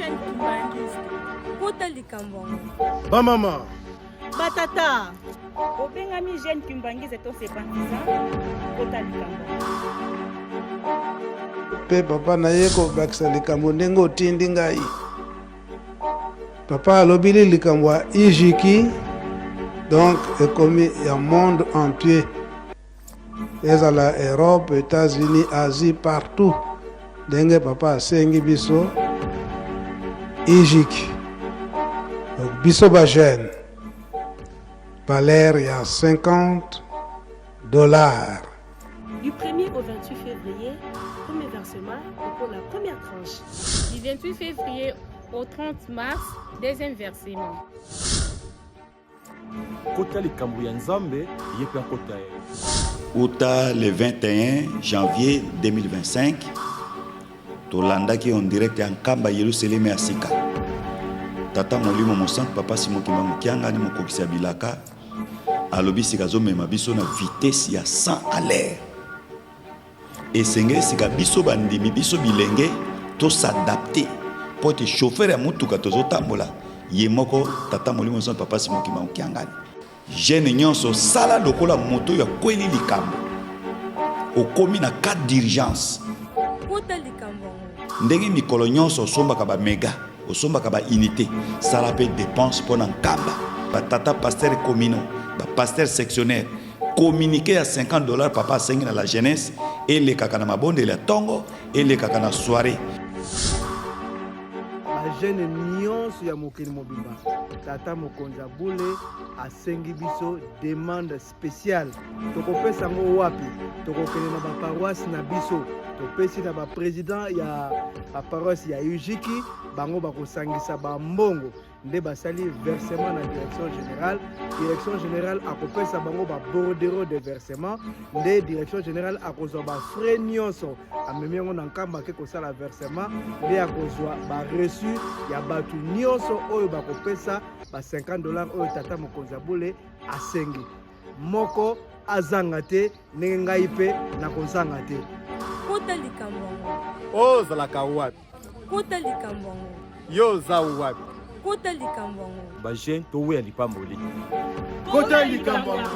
Jeune kimbanguiste. Kota likambo yango. Bamama. Batata. Obengami jeune kimbanguiste to sympathisant. Kota likambo yango. Mpe papa naye kobakisa likambo ndenge otindi ngai. Papa alobili likambo ya ijiki donc ekomi ya monde entier ezala Europe, Etats-Unis, Asie, partout ndenge papa asengi biso ijiki donc biso ba jeune valeur ya 50 dollars. Du 1er au 28 février, premier versement pour la première tranche. Du 28 février au 30 mars, deuxième versement. Kota likambo ya Nzambe, ye mpe akota ye. Uta le 21 janvier 2025 tolandaki en direct ya Nkamba Yelusaleme ya sika. Tata Molimo Mosantu Papa Simon Kimbangu Kiangani mokokisi ya bilaka alobi sika azomema biso na vitesse ya 100 à l'heure. Esengeli sika biso bandimi, biso bilenge to s'adapter mpo ete chauffeur ya motuka tozotambola ye moko Tata Molimo Mosantu Papa Simon Kimbangu Kiangani. Jeune nyonso sala lokola moto oyo akweli likambo, okomi na cas d'urgence. Kota likambo yango. Ndenge mikolo nyonso osombaka ba mega, osombaka ba unité, sala mpe dépense mpo na Nkamba. Ba tata pasteur communaux, ba pasteur sectionnaire, communiqué ya 50 dollars papa asengi na la jeunesse elekaka na mabondeli ya tongo, elekaka na soirée. Ba jeune nyonso ya mokili mobimba, tata mokonzi ya bule asengi biso demande spéciale. Tokopesa yango wapi? Tokokende na ba paroisse na biso, topesi na ba président ya ba paroisse ya Ujiki, bango bakosangisa ba mbongo nde basali versement na direction générale. Direction générale akopesa bango ba bordereau de versement, nde direction générale akozwa ba frais nyonso, amemi yango na Nkamba ake kosala versement, nde akozwa ba reçu ya bato nyonso oyo bakopesa ba 50 dollars oyo tata mokonzi ya bule asengi. Moko azanga te ndenge ngai mpe nakozanga te. Kota likambo yango. Ozalaka wapi? Kota likambo yango. Yo oza wapi? Kota likambo yango. Ba jeune toweya lipamboli. Kota likambo yango.